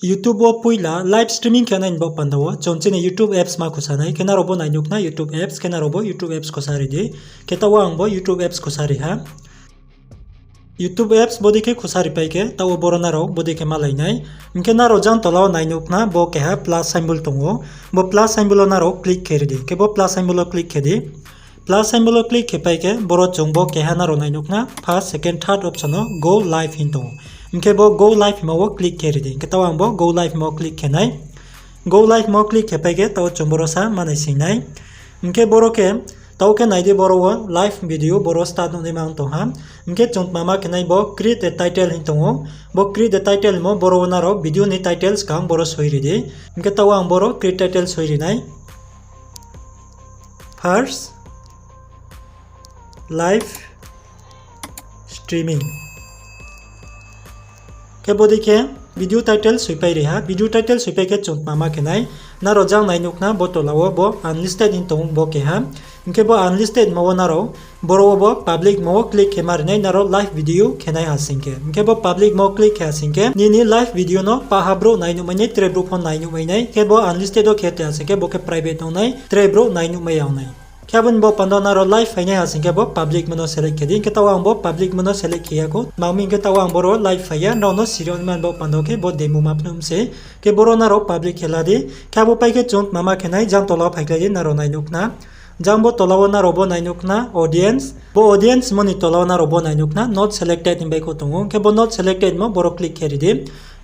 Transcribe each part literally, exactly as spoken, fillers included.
YouTube wo poila live streaming khe nai ni baoh panda wo chung chini YouTube apps ma khusa nai. Khe nrao bo nai nuh khna YouTube apps, khe nrao bo YouTube apps khusa ri di. Khe taoh wo ang bo YouTube apps khusa ri ha. YouTube apps bodei khe khusa ri pai khe, taoh wo boro nrao bodei khe malai nai. Hing khe nrao jang tola wo nai nuh khna bo keha plus symbol tong ou. Bo plus symbol wo nrao click khe ri di. Khe bo plus symbol wo click khe di. Plus symbol wo click khe pai khe, boro chung bo keha nrao nai nuh khna first, second, third option wo go live hing tong ou. Hing khe bo go live hingmo wo click khe ri di. Hing khe taoh wo ang bo go live hingmo wo click khe nai. Go live hingmo wo click khe pai khe, taoh wo chung boro sa manai sing nai. Hing khe boro khe, taoh khe nai di boro wo live video boro start nuh naima ong tong ha. Hing khe chung tma ma khe nai bo create a title hing tong ou. Bo create a title hingmo boro wo nrao video ni title skang boro soi ri di. Hing khe taoh wo ang boro create title soi ri nai. First live streaming. Khe bodei khe video title soipai ri ha, video title soipai khe chung tma ma khe nai, nrao jang nai nuh khna bo tola wo bo unlisted hing tong ou bo keha. Hing khe bo unlisted hingmo wo nrao boro wo bo public hingmo wo click khe ma ri nai, nrao live video khe nai ha sing khe. Hing khe bo public hingmo wo click khe ha sing khe, nini live video no paha brouh nai nuh mai nai, tre brouh pho nai nuh mai nai. Khe bo unlisted wo khe te ha sing khe, bo khe private ong nai, tre brouh nai nuh mai ya ong nai. Khe abo ni baoh panda wo nrao live phai nai ha sing khe bo public hingmo no select khe di. Hing khe taoh wo ang bo public hingmo no select khe ya khou. Tma hing khe taoh wo ang boro live phai ya, nrao no siri ong nai ma ni baoh panda wo khe bo demo ma phnuh mi se. Khe boro nrao public khe la di. Khe abo pai khe chung tma ma khe nai, jang tola wo phaikhlai di, nrao nai nuh khna. Jang bo tola wo nrao bo nai nuh khna audience. Bo audience hingmo ni tola wo nrao bo nai nuh khna not selected hing bai khou tong ou. Hing khe bo not selected hingmo boro click khe ri di.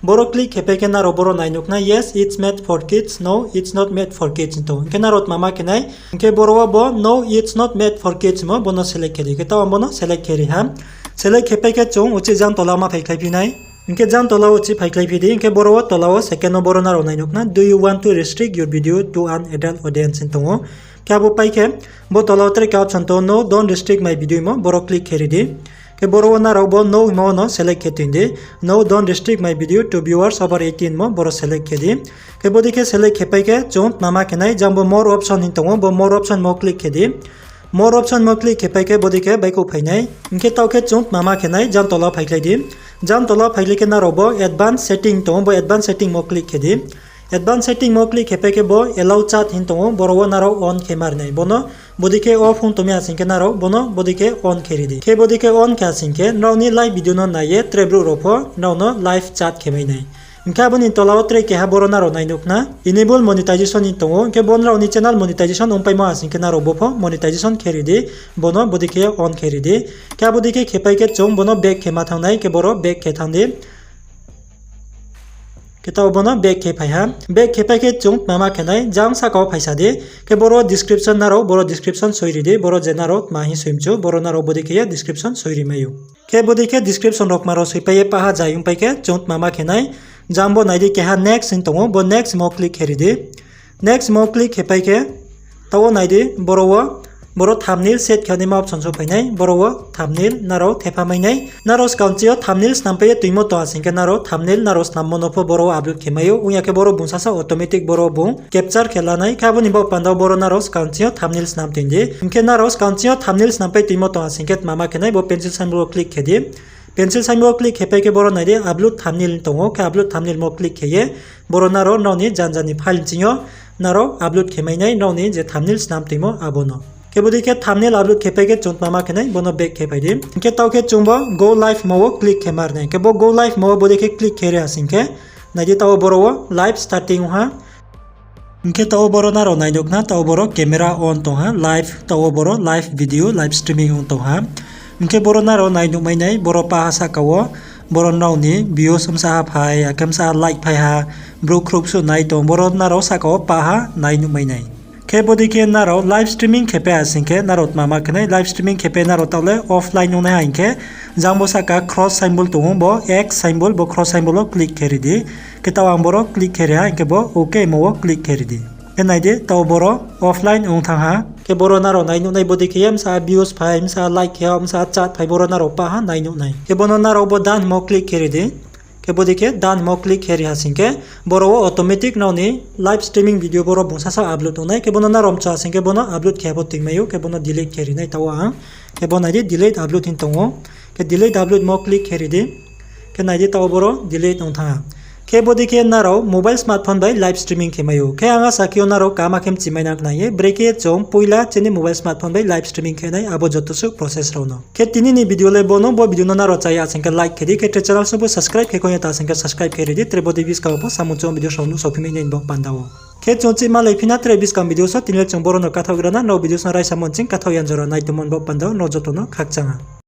Boro click khe pai khe nrao boro nai nuh khna, yes, it's made for kids, no, it's not made for kids hing tong ou. Hing khe nrao tma ma khe nai, hing khe boro wo bo no, it's not made for kids hingmo bo no select khe di. Khe taoh ang bo no select khe ri ha. Select khe pai khe chung uchih jang tola wo ma phaikhlaiphi nai. Hing khe jang tola wo uchih phaikhlaiphi di. Hing khe boro wo tola wo second wo boro nrao nai nuh khna, do you want to restrict your video to an adult audience hing tong ou. Khe abo pai khe bo tola wo tre khe option tong ou, no, don't restrict my video hingmo, boro click khe ri di. Khe boro wo nrao bo no hingmo no select khe toing di. No, don't restrict my video to viewers over eighteen hingmo boro select khe di. Khe bodei khe select khe pai khe chung tma ma khe nai, jang bo more option hing tong ou, bo more option hingmo click khe di. More option hingmo click khe pai khe bodei khe baihkhouh phai nai. Hing khe taoh khe chung tma ma khe nai, jang tola wo phaikhlai di. Jang tola wo phaikhlai khe nrao bo advanced setting tong ou, bo advanced setting hingmo click khe di. Advanced setting hingmo click khe pai khe bo allow chat hing tong ou, boro wo nrao on khe ma ri nai. Bo no bodei khe off ong tong mi ha sing khe nrao bo no bodei khe on khe ri di. Khe bodei khe on khe ha sing khe nrao ni live video no nai ye tre brouh rao pho nrao no live chat khe mai nai. Hing khe abo ni tola wo tre keha boro nrao nai nuh khna enable monetization hing tong ou. Hing khe bo nrao ni channel monetization ongpaimo ha sing khe nrao bo pho monetization khe ri di. Bo no bodei khe on khe ri di. Khe abo dei khe khe pai khe chung bo no back khe ma thanng nai, khe boro back khe thanng di. Khe taoh bo no back khe phai ha. Back khe pai khe chung tma ma khe nai, jang sahka wo phaisa di. Khe boro description nrao, boro description soi ri di, boro je nrao tma hing soi mchu, boro nrao bodei khe ye description soi ri mai ou. Khe bodei khe description rao kma rao soipai ye paha zai ongpai khe chung tma ma khe nai, jang bo nai di keha next hing tong ou, bo next hingmo click khe ri di. Next hingmo click khe pai khe, taoh wo nai di, boro wo, boro thumbnail set khe naima option souhphai nai, boro wo thumbnail nrao thepha mai nai. Nrao skang ching yo thumbnail snampai ye toingmo tong ha sing khe nrao thumbnail nrao snammo no pho boro wo upload khe mai ou, ong ya khe boro bung sasa automatic boro bung capture khe la nai. Khe abo ni baoh panda wo boro nrao skang ching yo thumbnail snam toing di. Hing khe nrao skang ching yo thumbnail snampai toingmo tong ha sing khe tma ma khe nai, bo pencil symbol wo click khe di. Pencil symbol wo click khe pai khe boro nai di upload thumbnail tong ou, khe upload thumbnail mo click khe ye boro nrao nrao ni janja ni file ching yo nrao upload khe mai nai, nrao ni je thumbnail snam toingmo abo no. Khe bodei khe thumbnail upload khe pai khe chung tma ma khe nai, bo no back khe phai di. Hing khe taoh khe chung bo go live hingmo wo click khe ma ri nai. Khe bo go live hingmo wo bodei khe click khe ri ha sing khe, nai di taoh wo boro wo live starting ong ha. Hing khe taoh wo boro nrao nai nuh khna, taoh wo boro camera on tong ha, live, taoh wo boro live video, live streaming ong tong ha. Hing khe boro nrao nai nuh mai nai, boro paha sahka wo, boro nrao ni views bsa ha phai, akhe bsa ha like phai ha, brouh khrouh suh nai tong, boro nrao sahka wo paha nai nuh mai nai. Khe bodei khe nrao live streaming khe pai ha sing khe nrao tma ma khe nai, live streaming khe pai nrao taoh le offline ong nai ha hing khe, jang bo sahka cross symbol tong ou, bo X symbol, bo cross symbol wo click khe ri di. Khe taoh ang boro click khe ri ha, hing khe bo OK mo wo click khe ri di. Khe nai di, taoh boro offline ong thanng ha. Khe boro nrao nai nuh nai bodei khe ye bsa ha views phai, bsa ha like khe ha, bsa ha chat phai, boro nrao paha nai nuh nai. Khe bo no nrao bo done hingmo click khe ri di. Khe bodei khe done hingmo click khe ri ha sing khe, boro wo automatic nrao ni live streaming video boro bung sasa upload ong nai. Khe bo no nrao mchu ha sing khe bo no upload khe pho toing mai ou, khe bo no delete khe ri nai taoh wo ang. Khe bo nai di delete upload hing tong ou. Khe delete upload mo click khe ri di. Khe nai di taoh wo boro delete ong thanng ha. Khe bodei khe nrao mobile smartphone bai live streaming khe mai ou. Khe ang asa khe o nrao kaham khe mchimai nang khna ye, brekhe chung poila chini mobile smartphone bai live streaming khe nai abo joto suh process rao no. Khe tini ni video le bo no, bo video no nrao chaya sing khe like khe di, khe tre channel song bo subscribe khe kong ya ta sing khe subscribe khe ri di, tre bodei buskang wo pho samung choung video rao no sophi mai nai bo panda wo. Khe chung chih malai phi na tre buskang video so, tini le chung boro no kathaoh gra na, nrao video song raisa mon ching kathaoh yan jora nai tongmo bo panda wo nrao joto no khakchang ha.